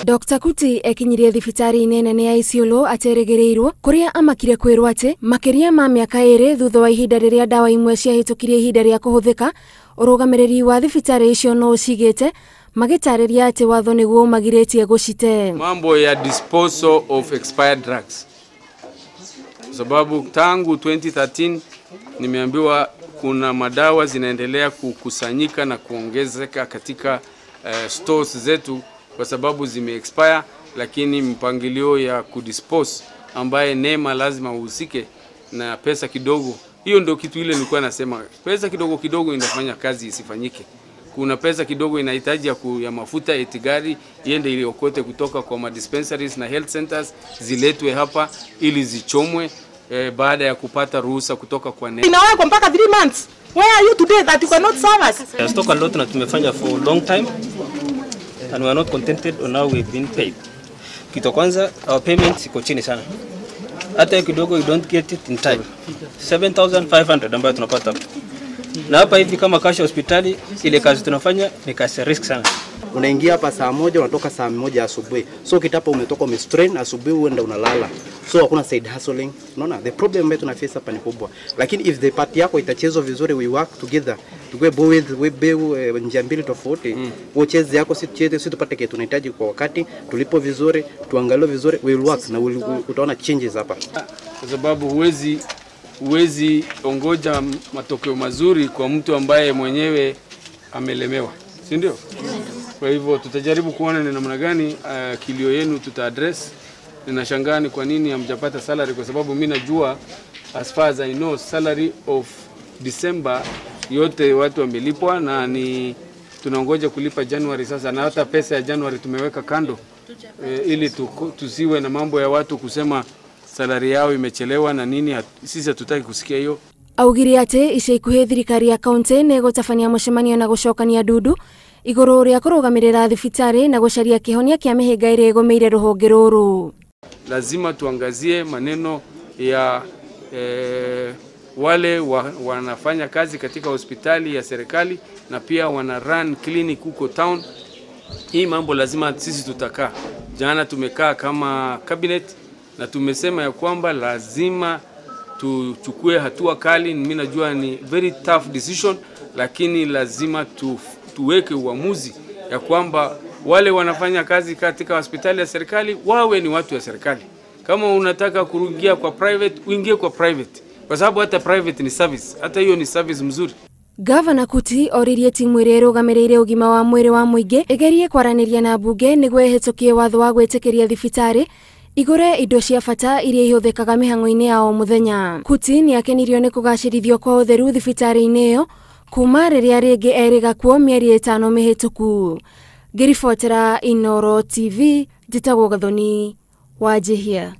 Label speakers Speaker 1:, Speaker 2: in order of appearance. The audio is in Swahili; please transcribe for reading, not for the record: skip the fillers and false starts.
Speaker 1: Dr. Kuti ekinyirie thibitarĩ-inĩ nene ya Isiolo aterĩgĩrĩirwo kũrĩa amakire kwĩrwo atĩ makĩria ma mĩaka 2 thutha wa ihinda rĩrĩa ndawa imwe ciahĩtũkirie ihinda rĩa kũhũthĩka ũrũgamĩrĩri wa thibitarĩ icio no ũcigĩte magĩtarĩria atĩ watho nĩguo ũmagirĩtie gũcite.
Speaker 2: Mambo ya disposal of expired drugs, sababu tangu 2013 nimeambiwa kuna madawa zinaendelea kukusanyika na kuongezeka katika stores zetu kwa sababu zime expire, lakini mpangilio ya kudispose ambaye NEMA lazima uhusike na pesa kidogo. Hiyo ndio kitu ile nilikuwa nasema, pesa kidogo kidogo inafanya kazi isifanyike. Kuna pesa kidogo inahitaji ya mafuta eti gari iende iliokote kutoka kwa ma dispensaries na health centers ziletwe hapa ili zichomwe baada ya kupata ruhusa kutoka kwa NEMA.
Speaker 3: Inawekwa mpaka 3 months. Where are you today that you cannot serve us?
Speaker 4: Stock a lot na tumefanya for long time and we are not contented on how we've been paid. Kitu kwanza, our payments iko chini sana. Hata kidogo you don't get it in time. 7,500 ambayo tunapata. Na hapa hivi kama cash hospitali ile kazi tunafanya ni kazi risk sana.
Speaker 5: Unaingia hapa saa 1 unatoka saa 1 asubuhi. So kitapa umetoka umestrain asubuhi uenda unalala. So hakuna side hustling. Unaona the problem ambayo tunaface hapa ni kubwa. Lakini if the part yako itachezwa vizuri, we work together. Tukue both we be njia mbili tofauti. Ucheze yako si tucheze, si tupate kitu tunahitaji kwa wakati, tulipo vizuri, tuangalie vizuri, we will work na utaona changes hapa.
Speaker 2: Kwa sababu huwezi ongoja matokeo mazuri kwa mtu ambaye mwenyewe amelemewa, si ndio? Kwa hivyo tutajaribu kuona ni namna gani kilio yenu tuta address. Ninashangaa ni kwa nini hamjapata salary, kwa sababu mimi najua as far as I know salary of December yote watu wamelipwa na ni tunangoja kulipa January sasa, na hata pesa ya January tumeweka kando ili tusiwe na mambo ya watu kusema salary yao imechelewa na nini. Sisi hatutaki kusikia hiyo.
Speaker 1: Augire atĩ ica ikuhĩ thirikari ya kaunti nĩ ĩgũtabania mũcemanio na gũcokania ndundu igũrũ rĩa kũrũgamĩrĩra thibitarĩ na gũcaria kĩhonia kĩa mĩhĩnga ĩrĩa ĩgũmĩire rũhonge rũrũ.
Speaker 2: Lazima tuangazie maneno ya wale wanafanya kazi katika hospitali ya serikali na pia wana run clinic huko town. Hii mambo lazima sisi tutakaa. Jana tumekaa kama cabinet na tumesema ya kwamba lazima tuchukue hatua kali. Mimi najua ni very tough decision, lakini lazima tuweke uamuzi ya kwamba wale wanafanya kazi katika hospitali ya serikali wawe ni watu wa serikali. Kama unataka kuingia kwa private, uingie kwa private, kwa sababu hata private ni service, hata hiyo ni service mzuri.
Speaker 1: Gavana Kuti oririe timu ĩrĩa ĩrũgamĩrĩire ũgima wa mwĩrĩ wa mũingĩ ĩgerie kwaranĩria na mbunge nĩguo ĩhĩtũkie watho wa gwĩtĩkĩria thibitarĩ igũre indo cia bata iria ihũthĩkaga mĩhang'o-inĩ ya o mũthenya. Kuti nĩakenirio nĩ kũgacĩrithio kwa ũtheru thibitarĩ-inĩ ĩyo kuma rĩrĩa rĩngĩ erĩga kuo mĩeri 5 mĩhĩtũku. Ngĩribotera Inooro TV, njĩtagwo Gathoni Wanjihia.